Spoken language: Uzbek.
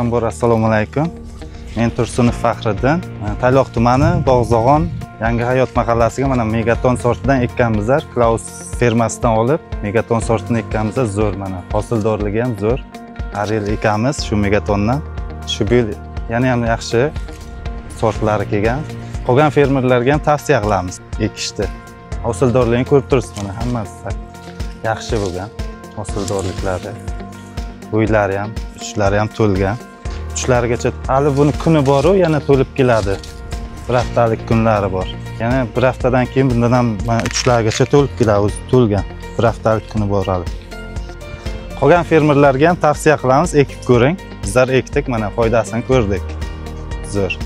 Avvalambor assalomu alaykum. Men Tursunov Faxriddin. Tayloq tumani Bog'zog'on Yangi Hayot mahallasiga mana Megaton sortidan ekkanmizlar. Klaus fermasidan olib Megaton sortini ekkanmizlar. Zo'r mana. Hosildorligi ham zo'r. Har yil ekamiz shu Megatondan. Shu yil yana ham yaxshi sortlari kelgan. Qolgan fermerlarga ham tavsiya qilamiz ekishni. Hosildorligini ko'rib turibsiz mana, hammasi yaxshi bo'lgan. Hosildorliklari, bo'ylari ham, uchlari ham to'lgan. Uchlarigacha hali buni kuni bor-u, yana to'lib keladi. Bir haftalik kunlari bor. Yana bir haftadan keyin bundan ham mana uchlarigacha to'lib keladi, o'zi to'lgan. Bir haftalik kuni bor hali. Qolgan fermerlarga ham tavsiya qilamiz, ekib ko'ring. Bizlar ekdik, mana foydasini ko'rdik. Zo'r.